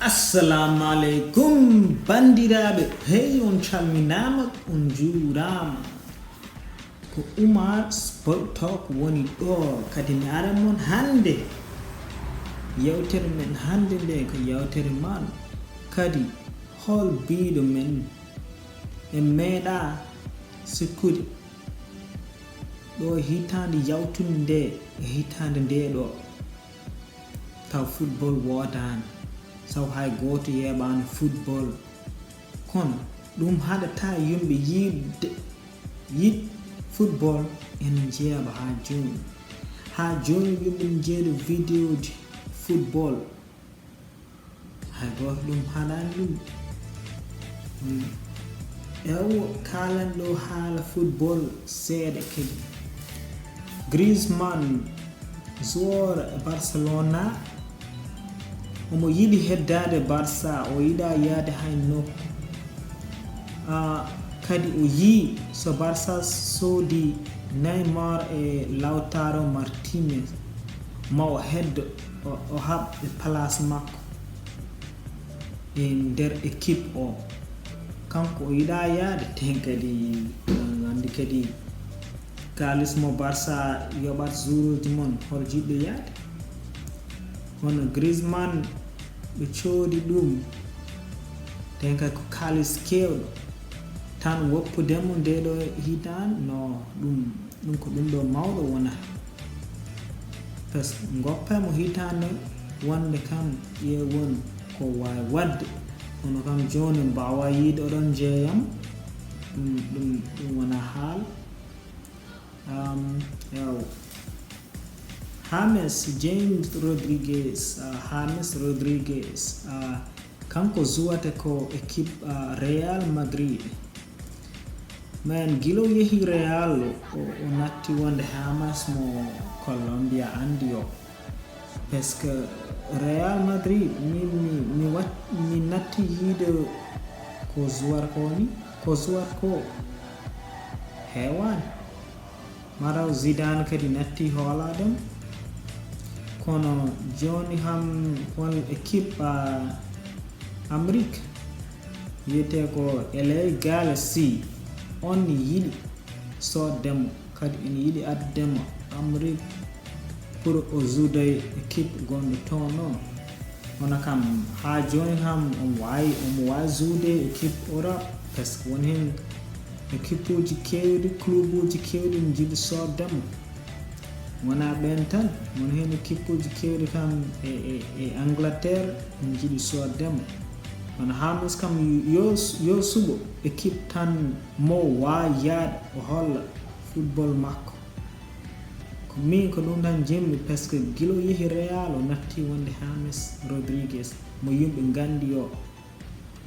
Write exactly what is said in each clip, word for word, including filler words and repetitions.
Assalamu aleykum, banndiraaɓe. Hey, on calminaama, on njuuraama. Ko Umar Sport Talk woni ɗo, kadi mi ara mon hannde. Yewtere men hannde nde ko yewtere man. Kadi hol biiɗo men? En meeɗaa sikkude ɗo hitaande yawtunde nde e hitaande nde ɗo. Taw football woodaani, saw hay gooto yeeɓaani football. Kono ɗum haɗataa yimɓe yiɗde, yiɗ football ene njeeɓa haa jooni. Haa jooni yimɓe ne njeeɗa videoji football. Hay gooto ɗum haɗaani ɗum. Mm. Ewo, kaalen ɗo haala football seeɗa kadi. Griezmann, joueur Barcelona, omo yiɗi heddaade Barça, o yiɗaa yahde hay nokku. Ah, kadi o yii so Barça soodi Neymar e Lautaro Martinez, ma o heddo, o, o haɓɓe place makko e nder équipe o. Kanko o yiɗaa yahde, ten kadi, on anndi kadi kaalis mo Barça yoɓat joueuruuji mon, hol jiɗɗo yahde? Kono Griezmann, ɓe coodi ɗum, ten kadi ko kaalis keewɗo, tan woppude mo nde ɗo hitaande, no ɗum, ɗum ko ɗum ɗo mawɗo wonata. Parce que ngoppay mo hitaande wonde kam ƴeewon ko waawi waɗde. Kono kam jooni mbaawa yiide oɗon njeeyam. Ɗum, ɗum, ɗum wona haala. Um, ew. James, James Rodriguez, uh, James Rodriguez, uh, kanko jouata ko équipe, uh, Real Madrid. Men gila o yehi Real, o, o natti wonde James mo Colombia anndi o. Parce que Real Madrid, mi, mi, mi wat-, mi natti yiide ko joueur ko ni, ko joueur ko heewaani. Mataw Zidane kadi natti hoolaade mo. Kono jooni kam won équipe, ah, Amérique wiyetee ko L A Galaxy, on yiɗi soodde mo, kadi ene yiɗi addude mo Amérique pour o jouodoya équipe gonɗo toon o. Kono kam, haa jooni kam, omo waawi, omo waawi jouude équipe Europe, parce que won heen équipe uji keewɗi, club uji keewɗi ne njiɗi soodde mo. Wonaa ɓeen tan, won heen équipe uji keewɗi kam e, e, e Angleterre ne njiɗi soodde mo. Kono James kam, yo, yo suɓo équipe tan mo waawi yahde o holla football makko. Ko min, ko ɗum tan njiɗmi, parce que gila o yehi Real, o natti wonde James Rodriguez, mo yimɓe nganndi o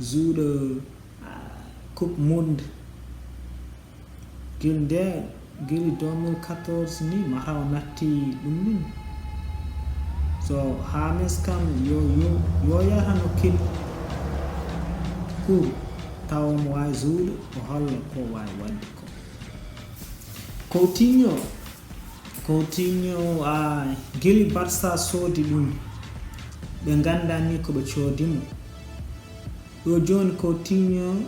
joueur, ah, Coupe Monde. Gila nde, gila deux mille quatorze ni, mataw o natti ɗum ɗum. So James kam, yo, yo, yo yah tan o kit pour tawa omo waawi jouude, o holla ko o waawi waɗde ko. Coutinho, Coutinho, ah, gila Barça soodi ɗum, ɓe nganndaa ni ko ɓe coodi mo. Ɗo jooni Coutinho,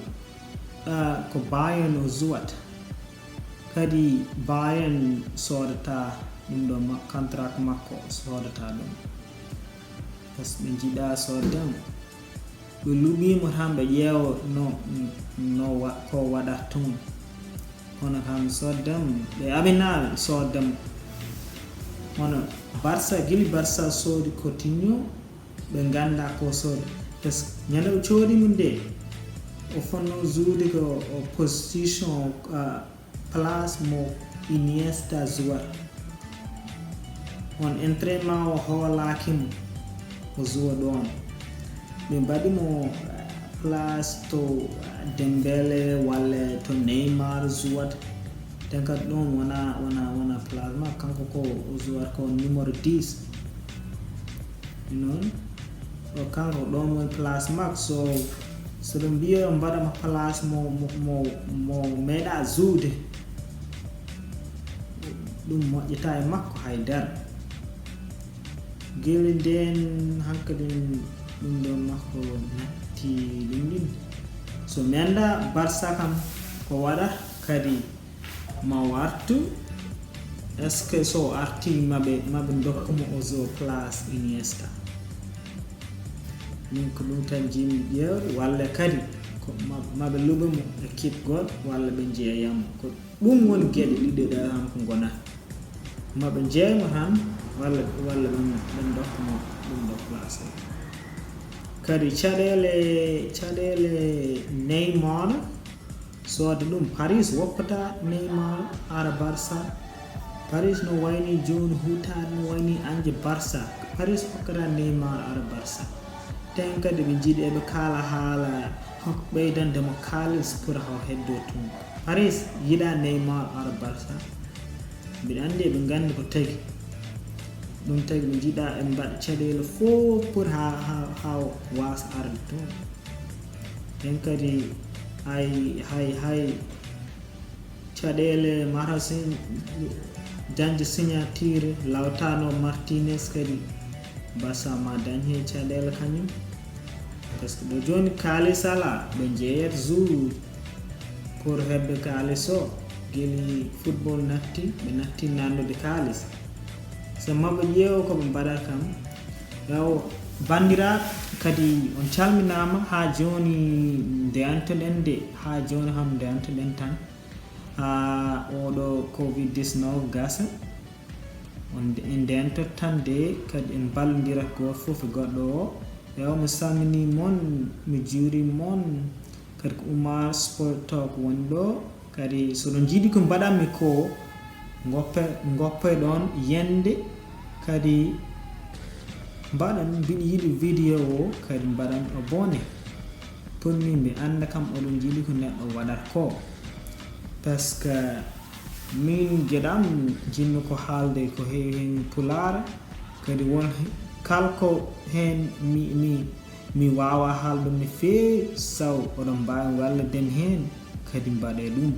ah, ko Bayern o jouata. Kadi Bayern soodata ɗum ɗo ma-, contract makko soodata ɗum. Parce que ɓe njiɗaa soodde mo. Ɓe luɓii mo tan ɓe ƴeewa no, no wa-, ko waɗata toon. Kono kam soodde mo, ɓe abinaaɓe soodde mo. Kono Barça, gila Barça soodi Coutinho, ɓe nganndaa ko soodi. Parce que ñande ɓe coodi mo nde, o fotnoo jouude ko o position, ah, place mo Iniesta jouata. On entraînement o hoolaaki mo, o jouwa ɗoon. Ɓe mbaɗi mo, eh, place to, eh, Dembele walla to Neymar jouata. Ten kadi ɗoon wona, wona, wona place makko, kanko ko o jouata ko numéro dix. Noon, o kanko ɗoon woni place makko. So, so ɓe mbiya mbaɗa mo place mo, mo, mo, mo meeɗaa jouude, ɗum moƴƴataa e makko hay dara. Gila ndeen hankadin Ɗum ɗon makko natti ɗum ɗin. So mi annda Barça kam ko waɗa kadi ma wartu, est-ce que so arti maɓe maɓe ndokka mo ozo place Iniesta? Min ko ɗum tan jimi ƴeewde, walla kadi ko maɓe luɓa mo équipe goɗɗo, walla ɓe jeeyamo. Ko ɗum woni geɗe ɗiɗo ɗe kam ko ngonat. Maɓe jeeymo tan, walla walla ɓen ɓen ndokka mo ɗum ɗo place. Kadi caɗeele caɗeele Neymar, soode ɗum Paris woppata Neymar ara Barça. Paris no wayni jooni hutaade no wayni anje Barça. Paris hokkata Neymar ara Barça. Ten kadi ɓe njiɗi eɓe kaala haala hok ɓeydande mo kaalis pour haw heddo tun. Paris yiɗa Neymar ara Barça. Mbiɗa anndi eɓe nganndi ko tagi. Ɗum tagi ɓe njiɗa ɓe mbaɗa caɗeele fof pour ha ha ha waasa arde toon. Ɓen kadi hay hay hay caɗeele marasin dañde signature Lautaro Martinez kadi Barça ma dañ he caɗeele kañum. Parce que ɗo jooni kaalis alaa, ɓe njeeyat jour pour heɓde kaalis o. Gila football natti, ɓe natti nannude kaalis. So maɓɓe ƴeewa ko ɓe mbaɗata kam, yaw banndiraaɓe, kadi on calminaama. Haa jooni ndeyantoɗen de, haa jooni kam ndeyantoɗen tan. Haa oɗo covid dix-neuf gasa, on en ndeentot tan de, kadi en mballondirat gooto fof e goɗɗo o. Ewa, mi salminii mon, mi juurii mon. Kadi ko Oumar Sport Talk woni ɗo. Kadi so ɗon njiɗi ko mbaɗanmi ko, ngoppe ngoppe ɗon yende. Kadi mbaɗan, mbiɗa yiɗi video o, kadi mbaɗan abonné pour min mi annda kam oɗon njiɗi ko neɗɗo waɗata ko. Parce que min geɗam jinno ko haalde ko heewi heen pulaar, kadi won kal ko heen mi mi mi waawa haalde no feewi. Saw oɗon mbaawi walliden heen, kadi mbaɗee ɗum.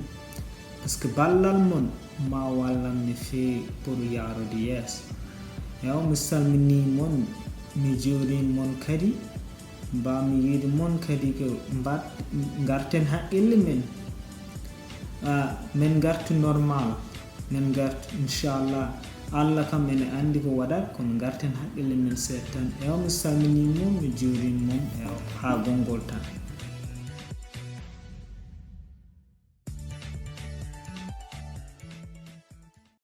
Parce que ballal mon ma wallan no feewi pour yaarude yeeso. Ewa, mi salminii mon, mi juurii mon kadi. Mbaa mi yiide mon kadi ko mbaɗ ngarten haqqille men. Ah, men ngartu normal, men ngartu inchallah. Allah kam ene anndi ko waɗat, kono ngarten haqqille men seeɗa tan. Ewa, mi salminii mon, mi juurii mon, ewa, haa gonngol tan.